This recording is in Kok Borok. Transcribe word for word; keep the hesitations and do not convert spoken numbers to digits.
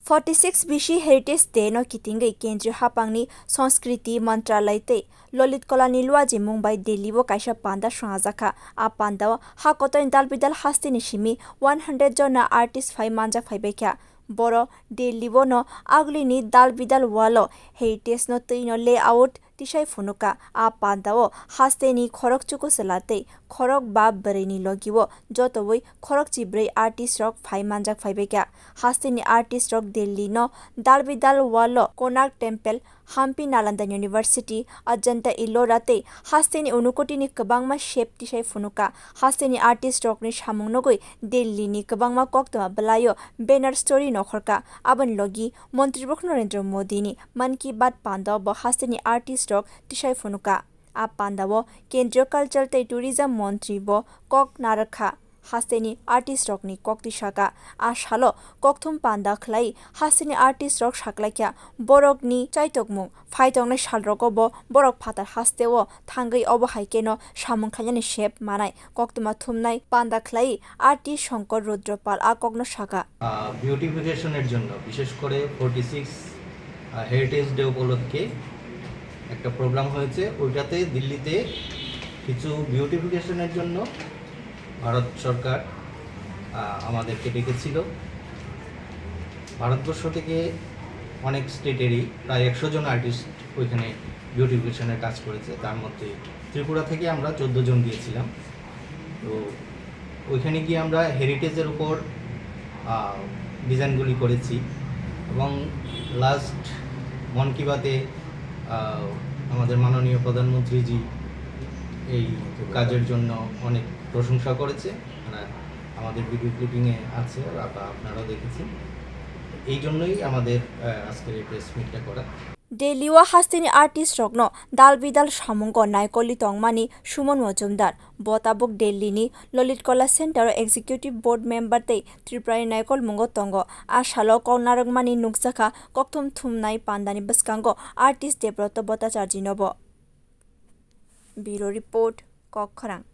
Forty six B C Heritage Day no kitingwi Kendriya Hapangni Sanskriti Mantralai tei Lalit Kala ni luajimung bai Delhi o kaisa panda swngajakha. A panda o ha kotor ni dal bidal haste ni simi one hundred jona artist phai manjak phaibaikha. Boro Delhi o no agli ni dal bidal wall o heritage no twi no layout tisai phunuka. A panda o haste ni khorok chuku chwla tei khorok ba bwrwi ni logi o jotowi khorok chibrwi artist rok phai manjak phaibaikha. Haste ni artist rok Delhi no dal bidal wall o Konark Temple, Hampi, Nalanda University, Ajanta Ellora tei haste ni Unakoti ni kwbangma shape tisai phunuka. Haste ni artist rok ni samung nugwi Delhi ni kwbangma koktwma bwlai o banner story nokhorka. Aboni logi Montri bokno Narendra Modi ni Mann Ki Baat panda o bo haste ni artist rok tisai phunuka. A panda o Kendriya Culture tei Tourism Montri bo kok narwkha. Haste ni artist rok ni kok tisaka. A salo kokthum panda khlai haste ni artist rok saklaikha. Borok ni chaitokmung phai tongnai sal rogo bo borok phatar haste o thangwi obo hai khe no samung khlainani shape manai koktwma thumnai panda khlai artist Shankar Rudra Pal a kokno saka. বিউটিফিকেশনের জন্য, বিশেষ করে forty six heritage day উপলক্ষে একটা প্রোগ্রাম হয়েছে। ওইটাতে দিল্লিতে কিছু বিউটিফিকেশনের জন্য ভারত সরকার আহ, আমাদেরকে ডেকেছিল। ভারতবর্ষ থেকে অনেক স্টেটেরই প্রায় একশো জন আর্টিস্ট ওইখানে বিউটিফিকেশনের কাজ করেছে। তার মধ্যে ত্রিপুরা থেকে আমরা চোদ্দো জন গিয়েছিলাম। তো ওইখানে গিয়ে আমরা হেরিটেজের উপর আহ, ডিজাইনগুলি করেছি। এবং লাস্ট মন কি বাতে আহ, আমাদের মাননীয় প্রধানমন্ত্রীজি এই কাজের জন্য অনেক প্রশংসা করেছে। ওনারা আমাদের ভিডিও ক্লিপিংয়ে আছে, আপ- আপনারাও দেখেছেন। এই জন্যই আমাদের আহ, আজকের এই প্রেস মিটটা করা। Delhi o haste ni artist rok no dal bidal samung o naikoli tongmani Suman Mojumdar. Bo tabuk Delhi ni Lalit Kala Center o Executive Board Member tei Tripura ni naikol mungo tongo. A salo kok narwkmani nukjakha kokthum thumnai panda ni bwskango artist Debroto Bhattacharjee no bo. Bureau Report, Kokkhorang.